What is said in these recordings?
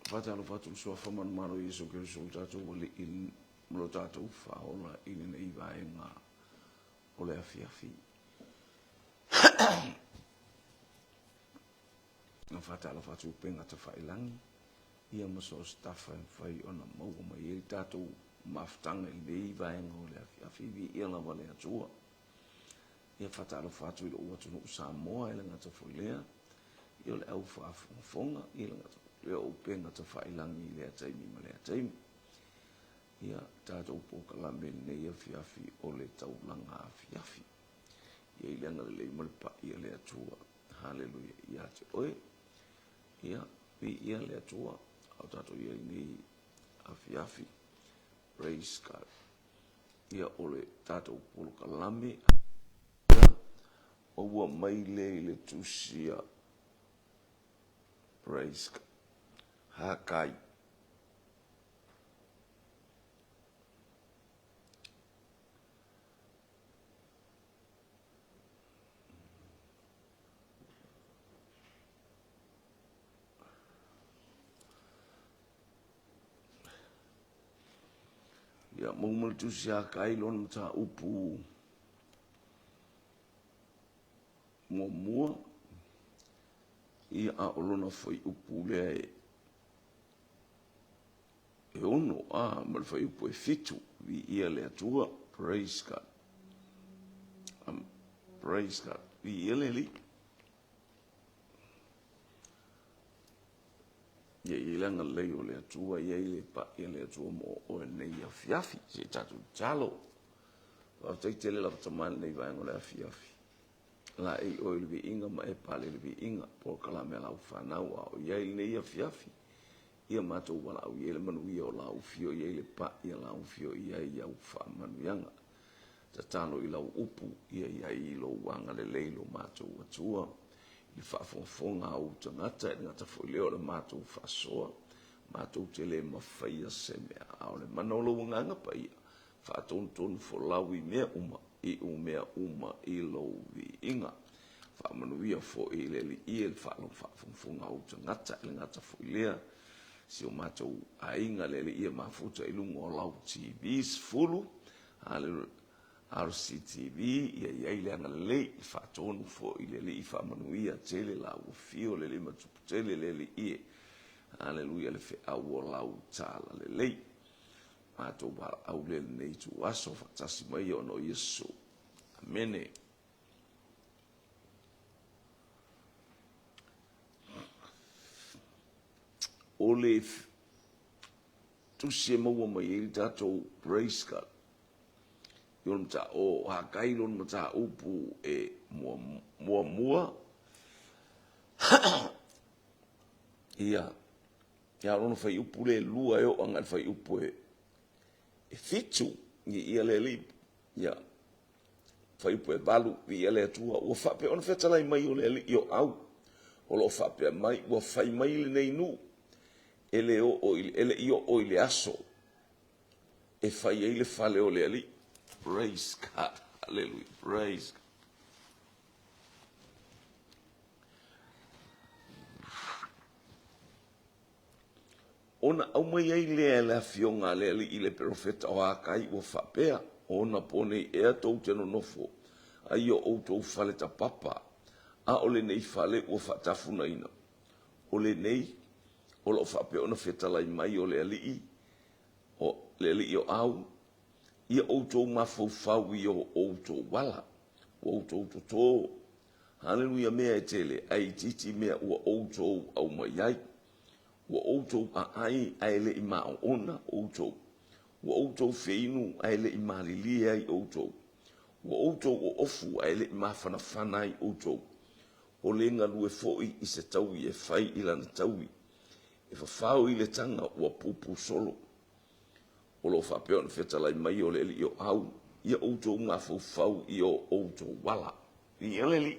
Faatalofa atu i le Suafa manumalo o Iesu Keriso lo tatou Alii ma lo tatou Faaola i lenei vaega o le afiafi. Na faatalofa atu i upega tafailagi ia ma so o se tafa e mafai ona maua mai ai le tatou mafutaga i lenei vaega o le afiafi. Viia lava le Atua. Ia faatalofa atu i lou atunuu Samoa e le gata foi lea, ia o le au faafogafoga, ia le gata foi lea o upega tafailagi i lea taimi ma lea taimi. Ia tatou polokalame i lenei afiafi o le taulaga afiafi. Ia i le agalelei ma le pa'i a le Atua. Haleluia ia te oe. Ia, viia le Atua, a o tatou i ai nei afiafi. Praise God. Ia o le tatou polokalame ia maua mai lea i le tusi a Praise God. Hakai. Ia, maua mai le tusi a Kai lona mataupu muamua, ia, a o lona fuaiupu lea e e ono, a, ma le fuaiupu e fitu, viia le Atua, praise God. Um, praise God, viia le Alii. Ia i ai le agalelei o le Atua, ia i ai le pa'i a le Atua mo oe lenei afiafi. Se i tatou tatalo. Faafetai tele lava Tama i lenei vaega o le afiafi. Laei oe i le viiga ma e pale i le viiga, polokalame a lau fanau a o i ai lenei afiafi. Ia matou valaau i ai le manuia o lau afio i ai le pa'i a lau afio i ai i au faamanuiaga. Tatalo i lau upu, ia i ai lou agalelei lo matou Atua i le faafogafoga a ou tagata, e le gata foi lea o le matou faasoa, matou te le mafaia se mea, a o le mana o lou Agaga Paia, faatonutonu folau i mea uma, iu mea uma i lou viiga. Faamanuia foi i le Alii i le faafogafoga a ou tagata, e le gata foi lea, si o matou aiga, le Alii e mafuta i luga o lau TV 10, RCTV, ia i ai le agalelei, i faatonu foi le Alii faamanuia tele lau afio le Alii matupu tele le Alii e. Aleluia le feau o lau tala lelei. Matou valaau lea lenei ituaso faatasi mai ona o Iesu. Amene. O le tusi e maua mai ai le tatou praise God. I ona mata, o Hakai lona mataupu e muamua. Ia, ia lona fuaiupu lea e lua e oo agai i le fuaiupu e, e fitu. Ia, ia le alii, ia, fuaiupu e valu, viia le Atua, ua faapea ona fetalai mai o le alii o au, o lo o faapea mai, ua fai mai lenei nuu, e le oo i, e le i oo i le aso e fai ai le fale o le Alii. Praise God. Hallelujah. Praise God. Ona aumai ai lea e le afioga a le alii i le perofeta o Hakai ua faapea, Ona po nei ea tou te nonofo ai i o outou fale tapapa, a o lenei fale ua faatafunaina. O lenei, o lo o faapea ona fetalai mai o le Alii, o le Alii o Au, ia outou mafaufau i o outou ala, ua outou totō. Haleluia mea e tele, ae itiiti mea ua outou aumai ai. Ua outou aai, ae le i maoona outou. Ua outou feinu, ae le i malilie ai outou. Ua outou oofu, ae le i mafanafana ai outou. O le galue foi i se taui e fai i lana taui, e fafao i le taga ua pupu solo. O lo o faapea ona fetalai mai o le Alii o Au, ia outou mafaufau i o outou ala. Viia le Alii.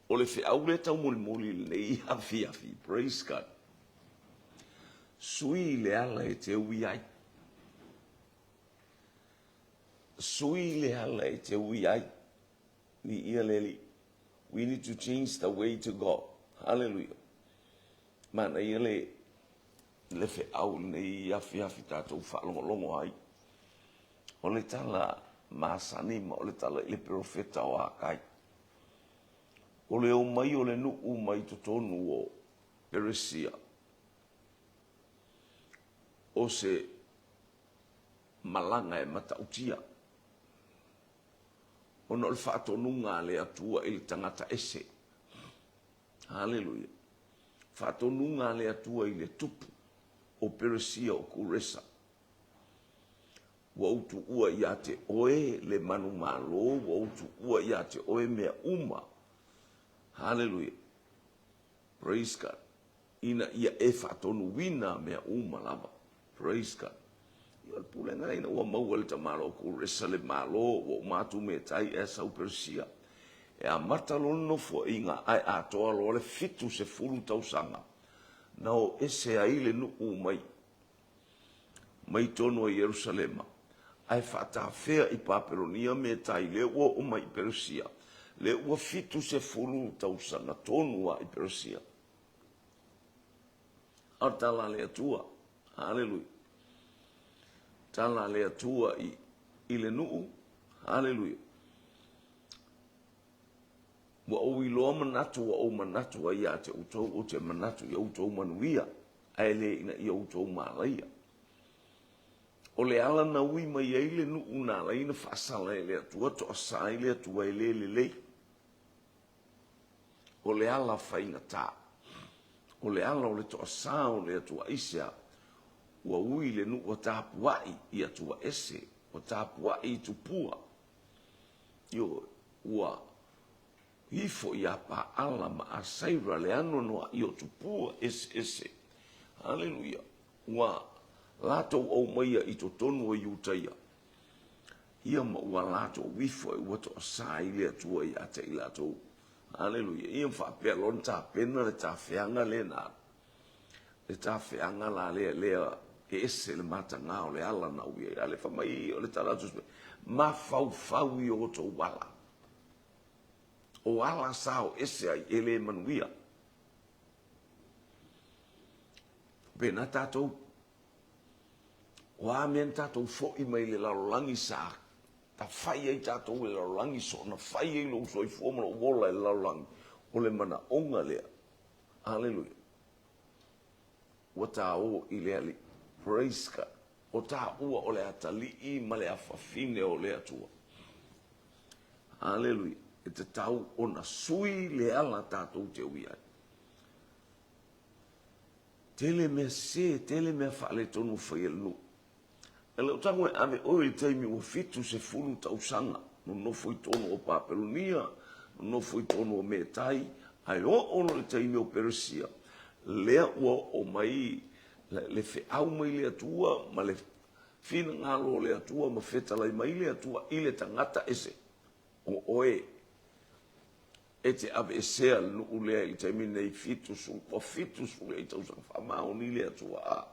O le feau lea taumolimoli i lenei afiafi, praise God. Sui le ala e te ui ai. Sui le ala e te ui ai. Viia le Alii. We need to change the way to go. Hallelujah. Manaia le le feau i lenei afiafi tatou faalogologo ai. O le tala masani ma o le tala i le perofeta o Akai. O le omai o le nuu mai totonu o Peresia, o se malaga e matautia, ona o le faatonuga a le Atua i le tagata ese. Haleluia! Faatonuga a le Atua i le tupu o Peresia o Kuresa. Ua ou tuua ia te oe le manumalo, ua ou tuua ia te oe mea uma. Haleluia! Praise God. Ina ia e faatonuina mea uma lava. Praise God. Ia o le pulega lea ina ua maua e le tamaloa o Kuresa le Malo, ua uma atu Metai ae sau Peresia. E amata loa le nofoaiga ae atoa loa le 70 tausaga na o ese ai le nuu mai mai tonu o Ierusalema, ae faatafea i Papelonia Metai lea ua oo mai i Peresia, lea ua 70 tausaga tonu lava i Peresia. A o le tala a le Atua, haleluia, tala a le Atua i, i le nuu, haleluia. Ua ou iloa manatu ua ou manatu ai ia te outou, ou te manatu ia outou manuia, ae le ina ia outou malaia. O le ala na ui mai ai le nuu na ala ai ona faasala e le Atua, toasa ai le Atua e le lelei. O le ala faigata. O le ala o le toasa o le Atua aisea? Ua ui le nuu ua tapuai i Atua ese, ua tapuai i tupua. Ioe, ua ifo ia Paala ma Asaira le anoanoai o tupua eseese. Haleluia! Ua latou aumaia i totonu o Iutaia, ia ma ua latou ifo e ua toasa ai le Atua ia te i latou. Haleluia! Ia ma faapea loa ona tapena le tafeaga lea na alu. Le tafeaga la lea, lea e ese le mataga o le ala na ui ai. A le fai mai o le tala atu, mafaufau i o outou ala. O ala sa o ese ai e le manuia. Pena tatou, o a mea na tatou foi mai le lalolagi sa tafai ai tatou i le lalolagi, soona fai ai lou soifua ma lou ola i le lalolagi, o le manaoga lea. Aleluia. Ua ta o i le Alii. Praise God. O taua o le atalii ma le afafine o le Atua. Aleluia. E tatau ona sui le ala tatou te ui ai. Tele mea sese, tele mea faaletonu ua fai e le nuu. E le o tago e ave oe i le taimi ua 70 tausaga nonofo i totonu o Papelonia, nonofo i totonu o Metai, ae oo loa i le taimi o Peresia, lea ua oo mai le feau mai le Atua ma le finagalo o le Atua ma fetalai mai le Atua i le tagata ese, o oe e te aveesea le nuu lea i le taimi lenei, 70, ua 70 tausaga faamaoni le Atua, a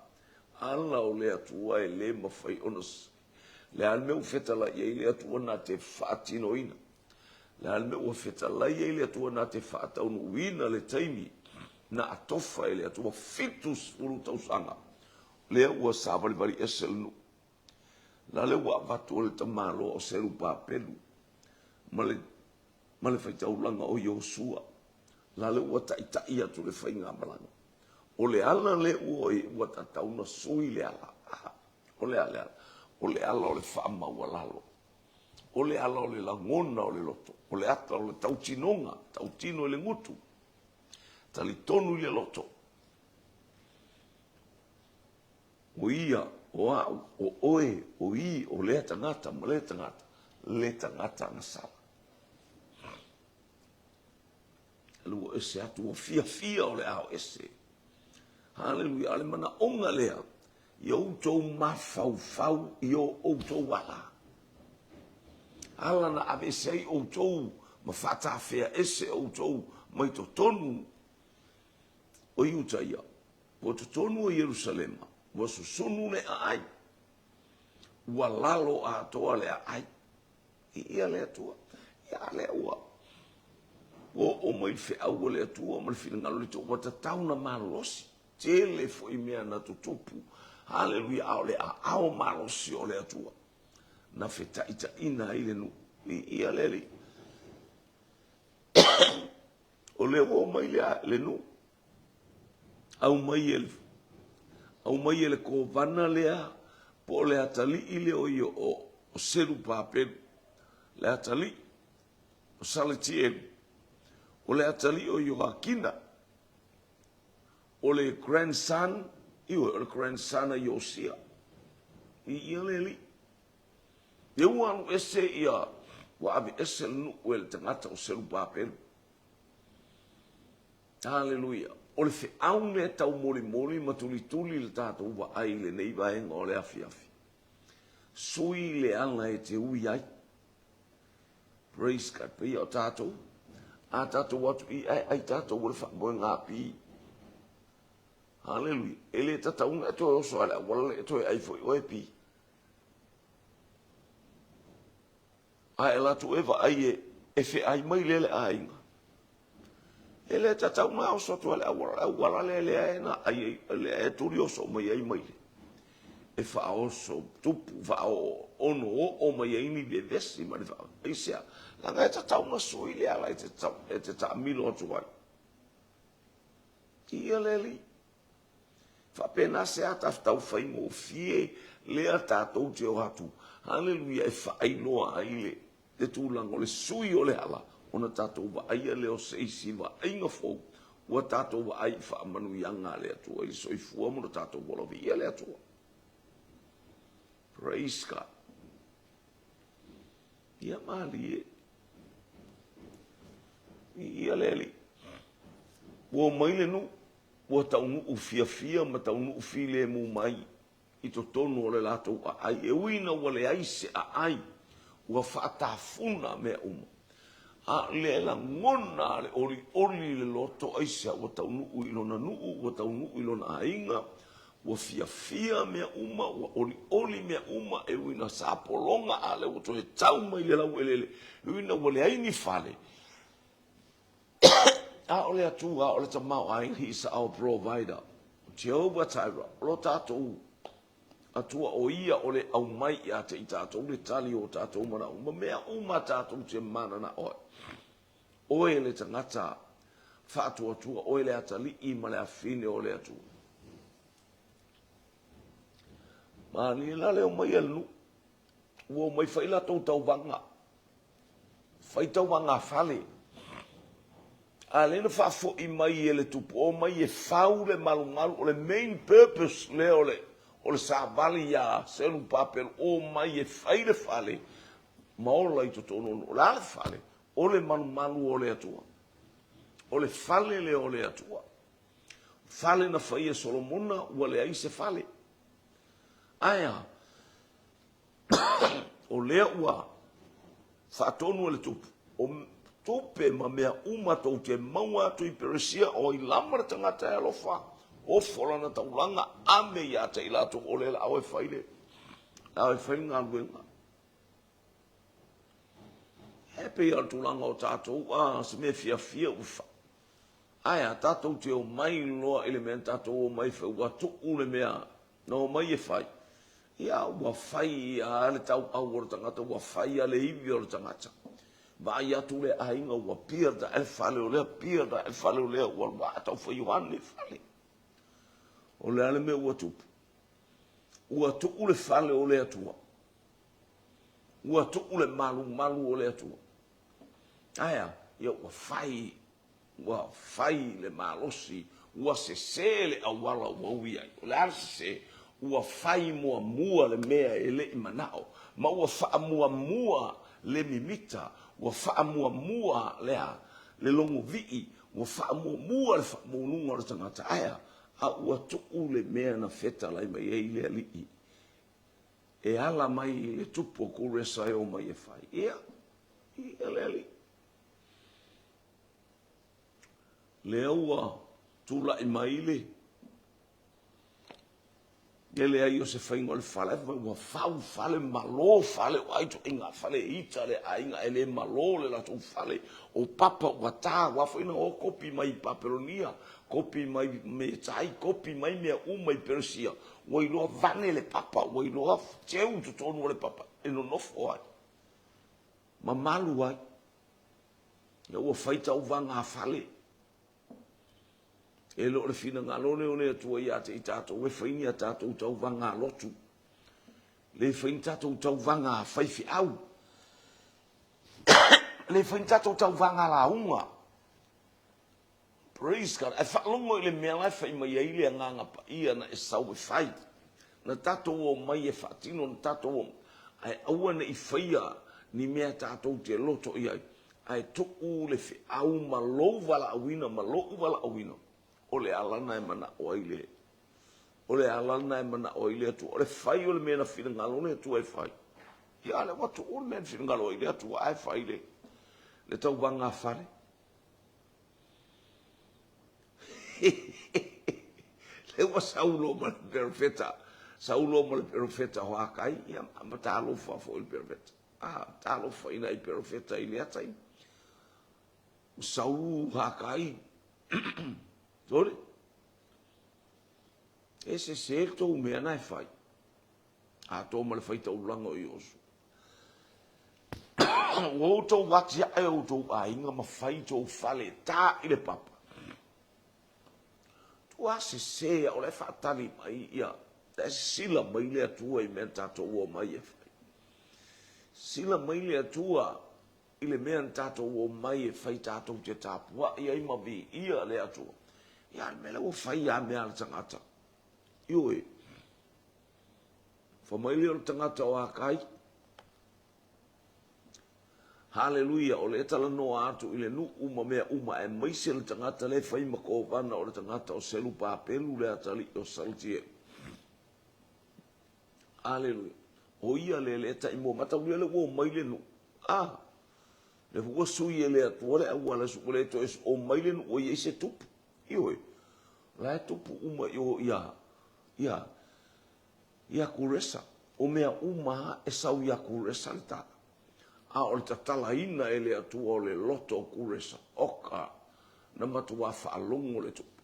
ala o le Atua e le mafai ona, le a le mea ua fetalai ai le Atua na te faatinoina, le a le mea ua fetalai ai le Atua na te faataunuuina le taimi na atofa e le Atua, 70 tausaga, lea ua savalivali ese le nuu. La lea ua avatu e le tamaloa o Serubabelu ma le ma le faitaulaga o Iosua, la lea ua taitai atu le faigamalaga. O le ala lea ua ua tatau ona sui le ala. O le a le ala? O le ala o le faamaualalo. O le ala o le lagona o le loto. O le ata o le tautinoga, tautino i le gutu. Talitonu i le loto. O ia, o au, o oe, o i, o lea tagata ma lea tagata, le tagata agasala. Ua ese atu, ua fiafia o le ao ese. Haleluia, a o le manaoga lea, ia outou mafaufau i o outou ala. Ala na aveese ai outou ma faatafea ese outou mai totonu o Iutaia. Ua totonu o Ierusalema, ua susunu le aai, ua lalo atoa le aai. Viia le Atua. Ia, a lea ua, Ua oo mai le feau a le Atua ma le finagalo o le Atua, ua tatau ona malosi. Tele foi mea na tutupu. Haleluia! A o le aao malosi o le Atua na fetaitaiina ai le nuu. Viia le Alii. O lea ua omai le, le nuu. Aumai e le, aumai e le kovana lea po o le atalii lea o ia o, o Serubabelu, le atalii o Saletielu, o le atalii o Ioakina, o le grandson, ioe, o le grandson a Iosia. Viia le Alii. Lea ua alu ese ia, ua ave ese le nuu e le tagata o Serubabelu. Aleluia. O le feau lea taumolimoli ma tulituli le tatou vaai i lenei vaega o le afiafi. Sui le ala e te ui ai. Praise God. Peia o tatou, a tatou atu i ae ai tatou o le faamoega pi. Haleluia. E le tatau ona e toe oso a le auala le e toe ai foi oe pi. A e alu atu e vaai e, e feai mai lea le aiga. E le tatau ona oso atu le auala, le auala lea lea e na ai ai, lea e tuli oso mai ai maile. E faaoso tupu, faaoo, ono oo mai ai ni vevesi ma le faa, aisea? Leaga e tatau ona sui le ala e te, e te taamilo atu ai. Ia le Alii. Faapena se ata tau faigofie lea tatou te o atu, haleluia, e faailoa ai le, le tulaga o le sui o le ala, ona tatou vaaia lea o se isi vaaiga fou, ua tatou vaai i faamanuiaga a le Atua i le soifua ma lo tatou ola. Viia le Atua. Praise God. Ia malie. Viia le Alii. Ua omai le nuu. Ua taunuu fiafia ma taunuu filemu mai i totonu o le latou aai, e ui ina ua leai se aai, ua faatafuna mea uma. A o le lagona a le olioli i le loto, aisea? Ua taunuu i lona nuu, ua taunuu i lona aiga, ua fiafia mea uma, ua olioli mea uma, e ui ina sa pologa, a o lea ua toe tau mai le laueleele, e ui ina ua leai ni fale, A o le Atua, o le Tamaoaiga, He is our provider. Jehovah Jireh, o lo tatou Atua o Ia o le aumai ia te i tatou le tali o tatou manaoga ma mea uma tatou te mananao ai. Oe le tagata faatuatua, oe le atalii ma le afine o le Atua. Malie la le omai a le nuu. Ua omai fai latou tauvaga. Fai tauvaga fale. A lea na faafoi mai e le tupu, omai e fau le malumalu, o le main purpose lea o le, o le savali iā Serubabelu, omai e fai le fale ma ola i totonu o le nuu. O le a le fale? O le malumalu o le Atua. O le fale lea o le Atua. Fale na fai e Solomona, ua leai se fale. Ae a? O lea ua faatonu e le tupu, o tupe ma mea uma tou te maua atu i Peresia, o ai lava le tagata e alofa, ofo lana taulaga, ame ia te i latou, o lea la a oe fai le, la a oe fai le galuega. E pei o le tulaga o tatou, a, se mea fiafia ua fa, ae a, tatou te omai loa i le mea na tatou omai fai, ua tuu le mea Na omai e fai, ia ua fai a le tauau o le tagata, ua fai a le ivi o le tagata. Vaai atu le aiga ua build ae le fale o lea, build ae le fale o lea, ua ua tau fai ane fale. O le a le mea ua tupu? Ua tuu le fale o le Atua. Ua tuu le malumalu o le Atua. Ae a? Ia ua fai Ua fai le malosi, ua sese le auala ua ui ai. O le a le sese? Ua fai muamua le mea e le i manao, ma ua faamuamua le mimita, ua faamuamua le a? Le logovii, ua faamuamua le faamaualuga o le tagata. Ae a? A ua tuu le mea na fetalai mai ai le Alii e ala mai i le tupu o Kuresa e omai e fai. Ia, ia le Alii. Lea ua tulai mai le Le leai o se faiga o le fale, ae fai mai ua fau fale, malo fale, o a ituaiga fale e ita le aiga ae le malo le latou fale. O papa ua ta, aua foi na o kopi mai Papelonia, kopi mai Metai, kopi mai mea uma i Peresia, ua iloa vane le papa, ua iloa teu i totonu o le papa e nonofo ai, mamalu ai. Ia ua fai tauvaga a fale. E le o le finagalo lea o le Atua ia te i tatou e fai ni a tatou tauvaga a lotu, le fai ni tatou tauvaga a faifeau, le fai ni tatou tauvaga a lauga. Praise God. Ae faalogo i le mea la e fai mai ai le Agaga Paia na e sau e fai. Na tatou omai e faatino, na tatou omai. Ae aua ne i faia ni mea tatou te loto i ai. Ae tuu le feau ma lou valaauina ma lou valaauina, o le ala lena e manao ai le, o le ala lena e manao ai le Atua. O le fai o le mea na finagalo le Atua e fai. Ia, a lea ua tuu le mea na finagalo ai le Atua ae fai le, le tauvaga a fale. Lea ua sau loa ma le perofeta, sau loa ma le perofeta o Hakai, ia ma talofa foi le perofeta. Ah, talofa i nai perofeta i lea taimi. Sau Hakai, sole, e sese le tou mea na e fai. Atoa ma le faitaulaga o Iosu. Ua outou atiae outou aiga ma fai tou fale ta i le papa. Tua sese a o la e faatali mai ia, la e sila mai le Atua i mea na tatou omai e fai. Sila mai le Atua i le mea na tatou omai e fai tatou te tapuai ai ma viia le Atua. Ia, a le mea lea ua fai lava mea a le tagata. Ioe. Fai mai lea o le tagata o Akai, Haleluia, o lea e talanoa atu i le nuu ma mea uma, aemaise le tagata lea e fai ma kovana o le tagata o Selupapelu le atalii o Salatielu. Haleluia. O ia lea lea e taimua, mataulia lea ua omai le nuu. Ah, lea foi ua sui e le Atua le auala, ua le toe omai le nuu ua i ai se tupu. Ioe, o la e tupu uma i o ia, ia, ia Kuresa. O mea uma lava e sau ia Kuresa le tala. A o le tatalaina e le Atua o le loto o Kuresa, oka, na matuā faalogo le tupu.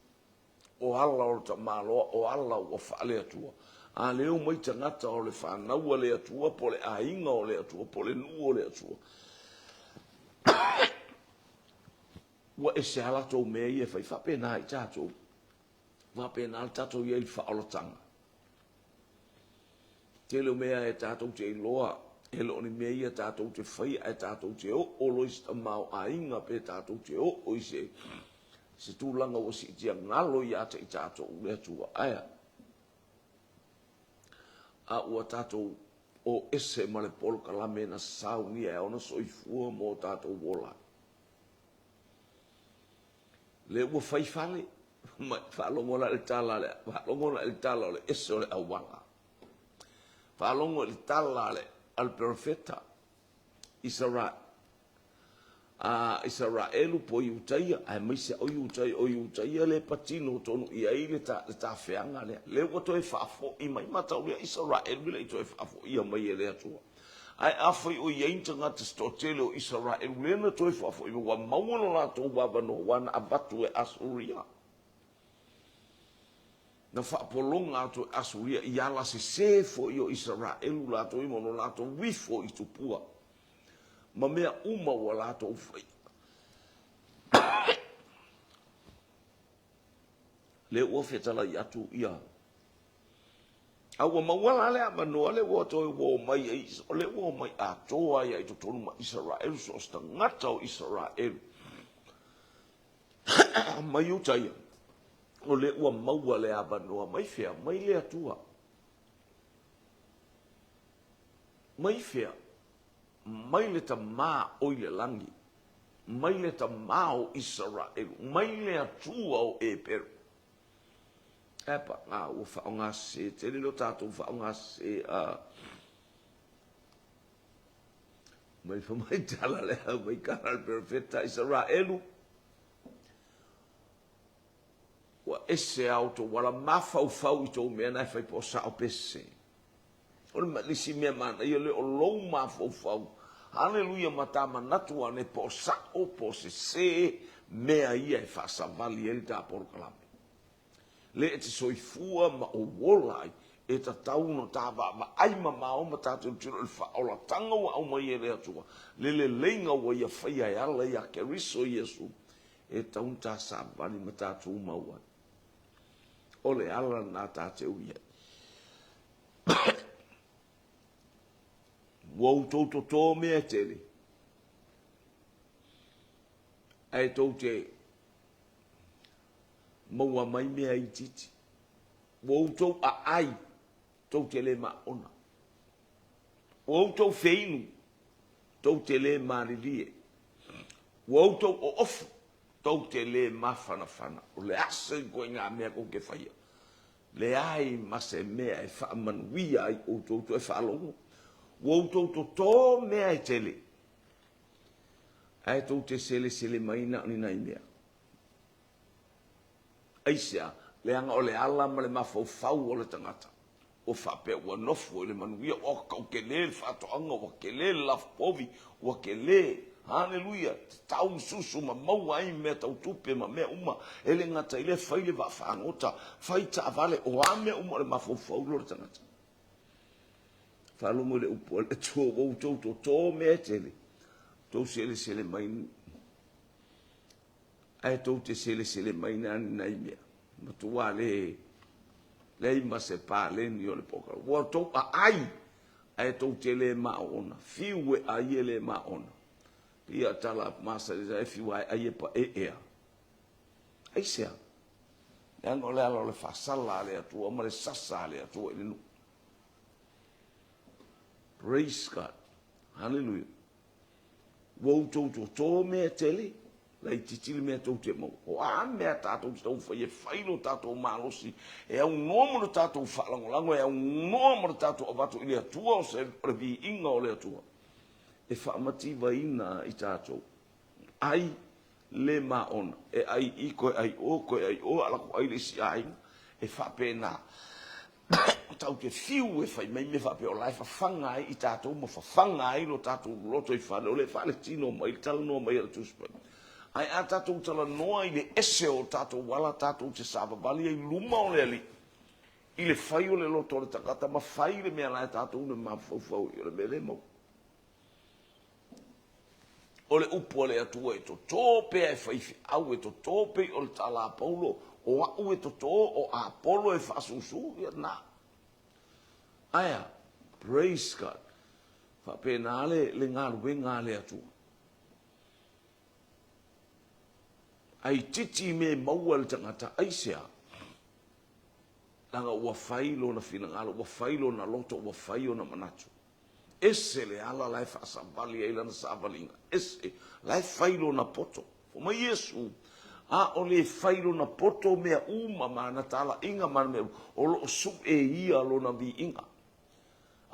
O ala o le tamaloa, o ala ua faale-Atua. A lea omai tagata o le fanau a le Atua, po o le aiga o le Atua, po o le nuu o le Atua. Ua ese lava latou mea ia e fai. Faapena i tatou. Faapena le tatou i ai i le faaolataga. Tele o mea e tatou te iloa, e le o ni mea ia tatou te faia, ae tatou te oo loa i se tamaoaiga pe tatou te oo i se, se tulaga ua siitia galo ia te i tatou le Atua. Ae a? A ua tatou o ese ma le polokalame na saunia e ona soifua mo tatou ola. Lea ua fai fale, ma faalogo la i le tala a le, faalogo la i le tala o le ese o le auala. Faalogo i le tala a le, a le perofeta Isarae, a Isaraelu po o Iutaia, aemaise o Iutaia, o Iutaia lea e patino tonu i ai le, ta, le tafeaga lea. Lea ua toe faafoi mai, mataulia Isaraelu e le i toe faafoia mai e le Atua. Ae afai o i ai ni tagata se toatele o Isaraelu lea na toe faafoi mai, ua maua lo latou avanoa, ua na avatu e Asuria. Na faapologa atu e Asuria i ala sese foi o Isaraelu latou ia ma lo latou ifo i tupua ma mea uma ua latou faia. Lea ua fetalai atu ia A ua maua la le avanoa lea ua toe ua omai ai, o lea ua omai atoa ai i totonu ma Isaraelu, so o se tagata o Isaraelu mai uta ia, o lea ua maua le avanoa mai fea? Mai le Atua. Mai fea? Mai le Tamā o i le lagi, mai le Tamā o Isaraelu, mai le Atua o Eperu. Ae paga ua faaaogasese tele lo tatou faaaogasese a mai fa mai tala le au mai kala le perofeta Isaraelu. Ua ese a outou ala, mafaufau i tou mea na e fai po o sao pe sese. O le isi mea manaia lea o lou mafaufau, haleluia, ma ta manatu ane po o sao po o sese mea ia e faasavali ai le ta polokalame. Le e te soifua ma ou ola ai, e tatau ona ta vaavaai mamao ma ta tilotilo i le faaolataga ua aumai e le Atua, le leleiga ua Ia faia e ala ia Keriso Iesu, e tatau ona ta savali ma ta tumau ai. O le ala lena ta te ui ai. Ua outou totō mea e tele, ae tou te maua mai mea itiiti. Ua outou aai, tou te le maona. Ua outou feinu, tou te le malilie. Ua outou oofu, tou te le mafanafana. O le a se ituaiga mea tou te faia? Leai ma se mea e faamanuia ai outou toe faalogo. Ua outou totō mea e tele, ae tou te selesele mai na o ni nai mea. Aisea? Leaga o le ala ma le mafaufau o le tagata ua faapea ua nofo i le manuia, ua tau tele le faatoaga, ua tele le lafupovi, ua tele, haleluia, te tau susu ma maua ai mea tau tupe ma mea uma. E le gata i lea, fai le vaafagota, fai taavale, o a mea uma o le mafaufau lea o le tagata. Faalogo i le upu a le Atua, ua outou totō mea e tele, tou selesele mai ae tou te selesele mai na ni nai mea, matua le leai ma se paleni o le poka. Ua tou aai, ae tou te le maona. Fiu e ai e le maona. Pei a tala masani e fiu a e ai e paeea. Aisea? Leaga o le ala o le faasala a le Atua ma le sasa a le Atua i le nuu. Praise God. Hallelujah. Ua outou totō mea e tele, laitiiti le mea tou te maua. O a mea tatou te taumafai e fai lo tatou malosi, e aunoa ma lo tatou faalagolago, e aunoa ma lo tatou avatu i le Atua o se o le viiga o le Atua, e faamativaina i tatou. Ai le maona, e ai i koe ai o, koe ai o, ala ku ai le isi aiga, e faapena. Tau te fiu e fai mai mea faapea o la e fafaga ai i tatou ma fafaga ai lo tatou loto i fale, o lea e faaletino mai le talanoa mai a le Tusi Paia. Ae a tatou talanoa i le ese o tatou ala tatou te savavali ai i luma o le Alii, i le fai o le loto o le tagata ma fai le mea la e tatou na mafaufau ai, o le mea lea e maua. O le upu a le Atua e totō pea e faifeau, e totō pei o le tala a Paulo, o aʻu e totō, o Apolo e faasusū, ia na. Aea, praise God. Faapena le, le galuega a le Atua. Ai titi me maua le tagata, aisea? Leaga ua fai lona finagalo, ua fai lona loto, ua fai ona manatu. Ese le ala la e faasavali ai lana savaliga, ese la e fai lona poto. Fai mai Iesu, a o le fai lona poto mea uma ma ana talaiga ma ana mea uma, o lo o suʻe ia lona viiga.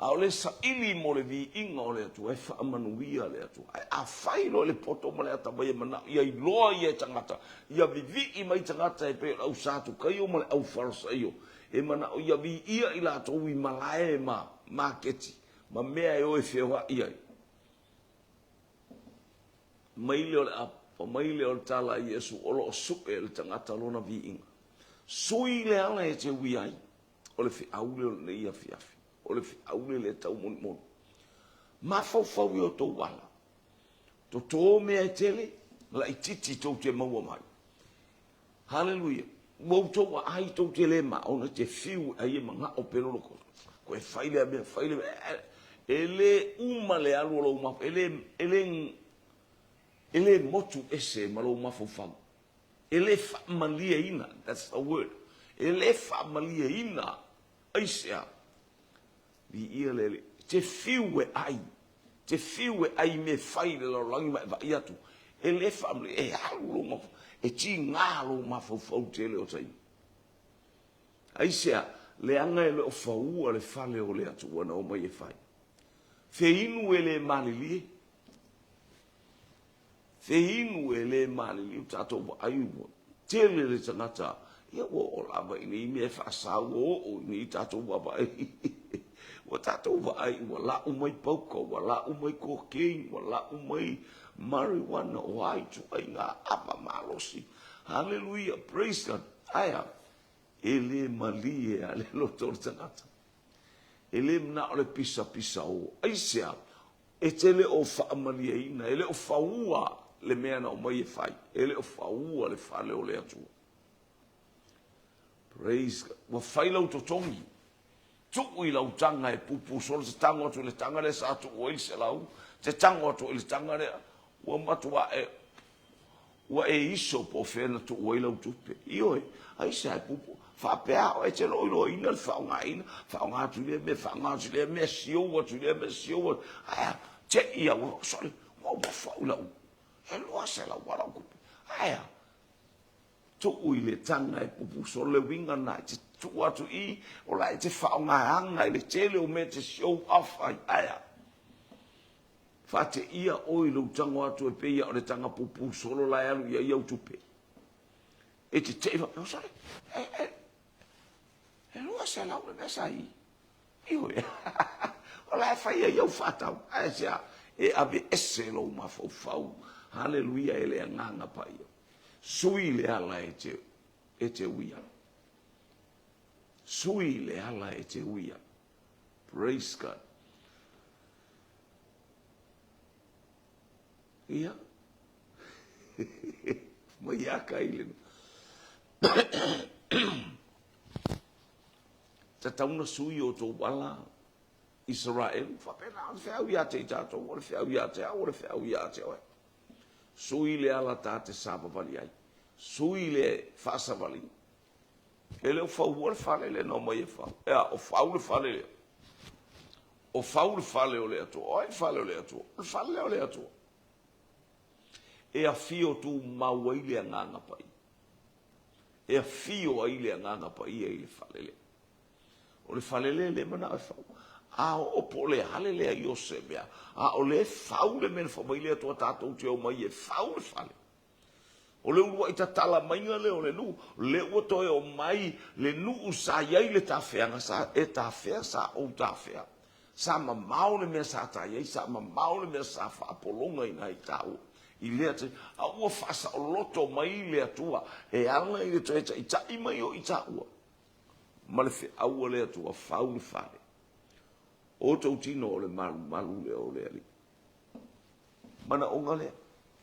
A o le saili mo le viiga o le Atua, e faamanuia le Atua. Ae a fai loa i le poto ma le atamai e manao ia iloa ia e tagata, ia vivii mai tagata e pei o le au Satukaio ma le au Farasaio, e manao ia viia i latou i malae ma maketi ma mea e o e feoai ai. Mai lea o le apa, mai lea o le tala a Iesu, o lo o suʻe e le tagata lona viiga. Sui le ala e te ui ai, o le feau lea o lenei afiafi, o le feau lea le taumolimoli. Mafaufau i o outou ala, totō mea e tele, laitiiti tou te maua mai. Haleluia! Ua outou aai tou te le maona te fiu ai e manao pe lolo ko koe fai lea mea fai lea mea. E le uma le alu o lou mafaufau, e le, e le, e le motu ese ma lou mafaufau. E le faamalieina, that's the word. E le faamalieina, aisea? Viia le Alii. Te fiu e ai, te fiu e ai i mea e fai i le lalolagi ma e vaai atu, e le faamalie, e alu lou mafaufau, e tiga lou mafaufau i le tele o taimi. Aisea? Leaga e le o faua le fale o le Atua na omai e fai. Feinu e le malilie. Feinu e le malilie, ua tatou vaai ua tele le tagata. Ia ua oo lava i nei mea e faasa ua oo i nei tatou vaavaai. Ua tatou vaai ua lau mai pauka, ua lau mai cocaine, ua lau mai marijuana, o a ituaiga ava malosi. Haleluia, praise God. Ae a? E le malie a le loto o le tagata. E le manao le pisapisa o. Aisea? E te le o faamalieina, e le o faua le mea na omai e fai, e le o faua le fale o le Atua. Praise God. Ua fai lau totogi. Tuu i lau taga e pupu solo te tago atu i le taga lea sa tuu ai le 100, te tago atu i le taga lea, ua matua e, ua e iso po o fea na tuu ai lau tupe. Ioe, aisea e pupu? Faapea oe e te loiloina le faaaogaina, faaaoga atu i lea mea, faaaoga atu i lea mea, siou atu i lea mea, siou atu. Ae a, te i au, sole, ua ua fau lau, e 200 a lau tupe. Ae a, tuu i le taga e pupu solo le uiga lena, e te tuu atu i, o la e te faaaogaina i le tele o mea e te show off ai. Ae a, faateia oe i lou tago atu e pei o le taga pupu solo la e alu i ai au tupe. E te tei faapea, sole, e, e, e 200 le mea sa i. Ioe, o la e fai ai au faatau, ae se a, e ave ese lou mafaufau, haleluia, e le Agaga Paia. Sui le ala e te, e te uia. Sui le ala e te uia. Praise God. Ia. Mai aka i le... Tatau na sui o tou ala Israel. Faapena o le feau ia te i tatou, o le feau ia te au, o le feau ia te oe. Sui le ala ta te savavali ai. Sui le faasavali. E le o faua le fale lea na omai e fau. Ea, o fau le fale lea. O fau le fale o le Atua. O ai le fale o le Atua? O le fale lea o le Atua. E afio tumau ai le Agaga Paia. E afio ai le Agaga Paia i le fale lea. O le fale lea le manao e fau. A oo po o le hale lea i o se mea, a o le fau le mea na fau mai le Atua tatou te omai e fau le fale. O le uluai tatala maiga lea o le nuu, lea ua toe omai le nuu sa i ai le tafeaga, sa e tafea, sa ou tafea. Sa mamao le mea sa ta i ai, sa mamao le mea sa faapologaina ai tāua i lea taimi, a ua faasaoloto mai le Atua e ala i le toe taitai mai o i tāua ma le feau a le Atua, fau le fale. O outou tino o le malumalu lea o le Alii. Manaoga lea,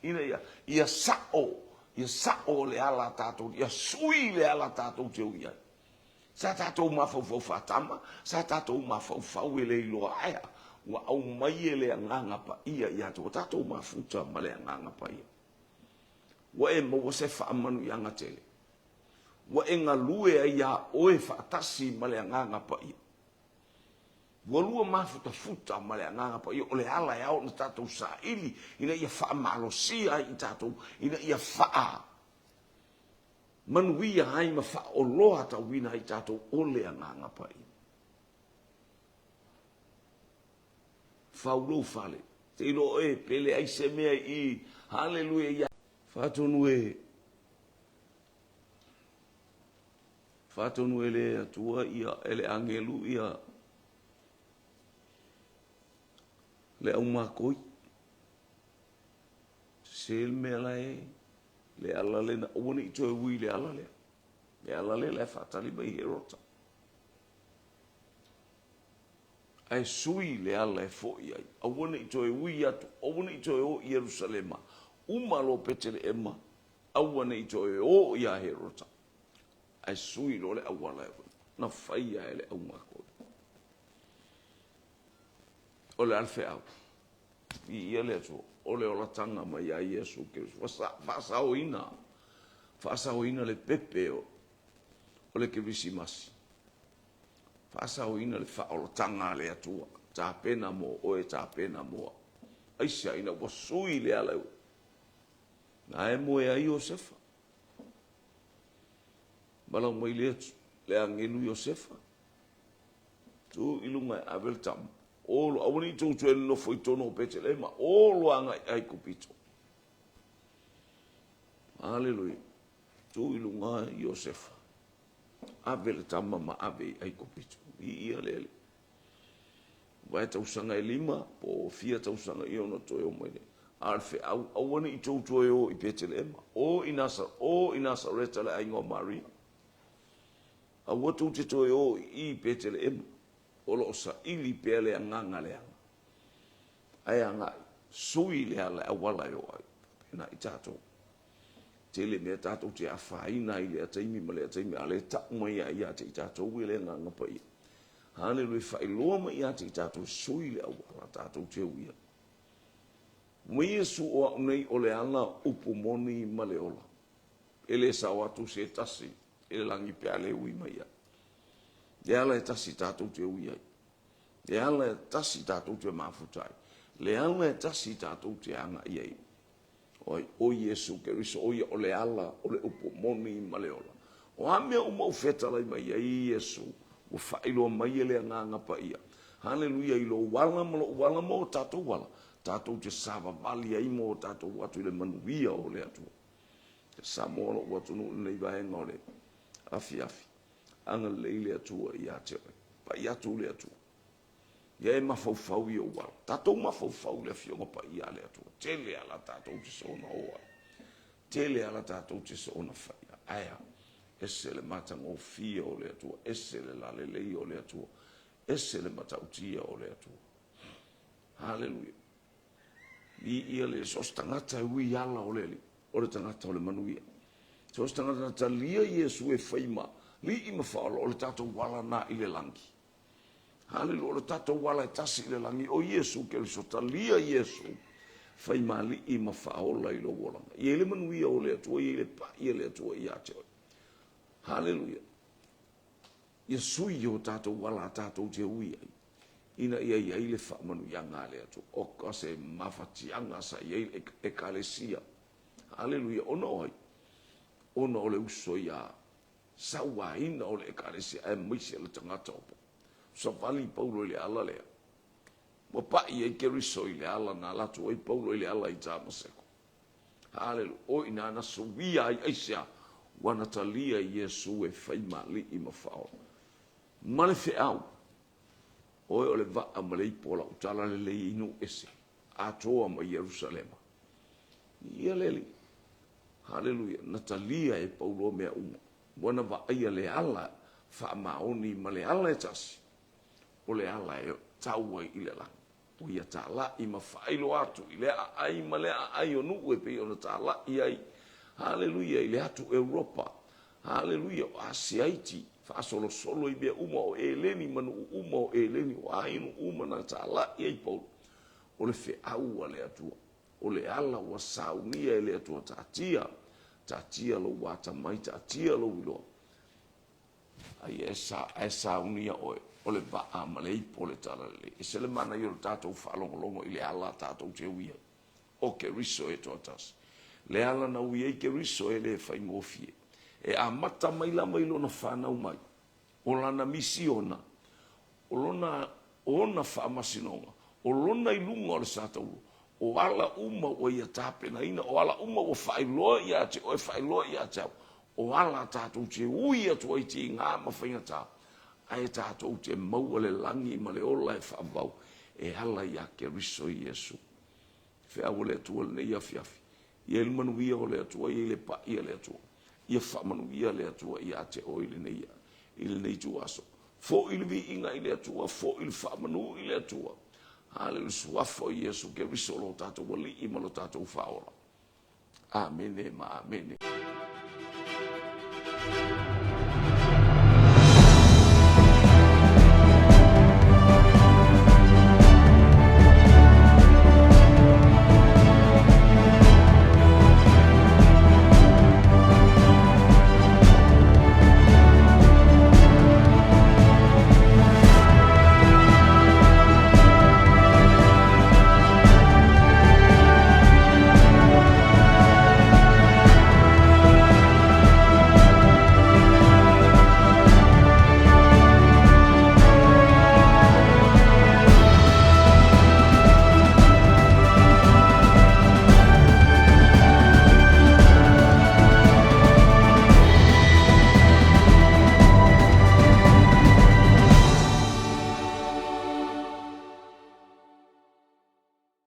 ina ia, ia sao, ia sao le ala a tatou, ia sui le ala a tatou te ui ai. Sa tatou mafaufau faatama, sa tatou mafaufau e le iloa aea, ua aumai e le Agaga Paia ia te, ua tatou mafuta ma le Agaga Paia. Ua e maua se faamanuiaga tele. Ua e galue ai iā oe faatasi ma le Agaga Paia. Ua lua mafutafuta ma le Agaga Paia, o le ala e ao ona tatou saili ina ia faamalosia ai i tatou, ina ia faa manuia ai ma faaoloa tauina ai tatou o le Agaga Paia. Fau lou fale, te iloa oe pe leai se mea i, haleluia, ia. Faatonu e, faatonu e le Atua ia, e le agelu ia le aumakoi. Sese le mea la e, le ala lena, aua ne i toe ui i le ala lea. Le ala lea la e faatali mai Herota. Ae sui le ala e foʻi ai, aua ne i toe ui atu, aua ne i toe o i Ierusalema, uma loa Peteleema, aua ne i toe o iā Herota, ae sui loa le auala na faia e le aumakoi. O le a le feau? Viia le Atua, o le olataga mai ia Iesu Keriso, ua faasaoina, faasaoina le pepe o le Kerisimasi. Faasaoina le faaolataga a le Atua, tapena mo oe, tapena mo au. Aisea ina ua sui le ala na e moe ai Iosefa. Valaau mai le, le agelu Iosefa, tu i luga e ave le tama. Olo, aua ne i tou toe nonofo i totonu o Petelema, olo agai i Aikupito. Aleluia. Tu i luga Iosefa. Ave le tama ma ave i Aikupito. Viia le Alii. Vae tausaga e lima, po o fia tausaga ia ona toe o mai lea. A o le feau, aua ne i tou toe o i Peteleema. O i Nasa, o i Nasareta le aiga o Maria. Aua tou te toe o i i Peteleema. O lo o saili pea le agaga leaga. Ae agai, sui le ala e auala e o ai. Faapena i tatou. Tele mea tatou te afaina ai i lea taimi ma lea taimi, a o lea e tau mai lava ia te i tatou e le Agaga Paia. Haleluia, faailoa mai ia te i tatou e sui le auala tatou te ui ai. Ma Iesu o au nei o le ala, upu moni ma le ola. E le sao atu se tasi i le lagi pe a le ui mai ai. Le ala e tasi tatou te ui ai. Le ala e tasi tatou te mafuta ai. Le ala e tasi tatou te agai ai. O ai? O Iesu Keriso, o ia o le ala, o le upu moni ma le ola. O a mea uma ua fetalai mai ai Iesu, ua faailoa mai e le Agaga Paia. Haleluia, i lou ala ma lou ala ma o tatou ala, tatou te savavali ai ma o tatou atu i le manuia o le Atua. E Samoa lou atunuu i lenei vaega o le afiafi. Agalelei le Atua ia te oe. Pai atu le Atua. Ia e mafaufau i ou ala. Tatou mafaufau i le Afioga Paia a le Atua. Tele ala tatou te soona o ai. Tele ala tatou te soona fai ai. Ae a? Ese le matagofie o le Atua, ese le lalelei o le Atua, ese le matautia o le Atua. Haleluia. Viia le so o se tagata e ui ala o le Alii, o le tagata o le manuia. So o se tagata na talia Iesu e fai ma Alii ma Faaola, o le tatou ala na i le lagi. Haleluia, o le tatou ala e tasi i le lagi, o Iesu Keriso, talia Iesu, fai ma Alii ma Faaola i lou olaga. E i ai le manuia o le Atua, e i ai le pai a le Atua ia te oe. Haleluia. Ia sui o tatou ala a tatou te ui ai, ina ia i ai le faamanuiaga a le Atua. Oka se mafatiaga sa i ai le Ekalesia. Haleluia, ona o ai? Ona o le uso ia sauaina o le Ekalesia aemaise le tagata o Paulo. Savali Paulo i le ala lea. Ua pai ai Keriso i le ala na alu atu ai Paulo i le ala i Tamaseko. Haleluia. O i ina na suia ai aisea? Ua na talia Iesu e fai ma alii ma faaola. Ma le feau, oe o le vaa ma le ipo o lau tala lelei i nuu ese, atoa ma Ierusalema. Ia le Alii. Haleluia. Na talia e Paulo mea uma. Ua na vaaia le ala faamaoni ma le ala e tasi, o le ala e tau ai i le lagi. Ua ia talai ma faailoa atu i lea aai ma lea aai o nuu e pei ona talai ai, haleluia, i le atu Europa, haleluia, o Asia iti, faasolosolo i mea uma o Eleni ma nuu uma o Eleni, o a nuu uma na talai ai Paulo, o le feau a le Atua, o le ala ua saunia e le Atua, taatia, taatia lou atamai, taatia lou iloa, Ai e sa, ae saunia oe, o le vaa ma le ipo o le talalelei. E ese le manaia o le tatou faalogologo i le ala a tatou te ui ai. O Keriso e toatasi. Le ala na ui ai Keriso e le faigofie. E amata mai lava i lona fanau mai, o lana misiona, o lona, o ona faamasinoga, o lona i luga o le satauro, o ala uma ua ia tapenaina, o ala uma ua faailoa ia te oe, faailoa ia te au, o ala tatou te ui atu ai tiga ma faigata, ae tatou te maua le lagi ma le ola e faavavau e ala iā Keriso Iesu. Feau a le Atua lenei afiafi. Ia i le manuia o le Atua, ia i le pa'i a le Atua. Ia faamanuia le Atua ia te oe i lenei, i lenei ituaso. Fo'i le viiga i le Atua, fo'i le faamanu i le Atua. Haleluia, Suafa o Iesu Keriso lo tatou Alii ma lo tatou Faaola. Amene ma amene.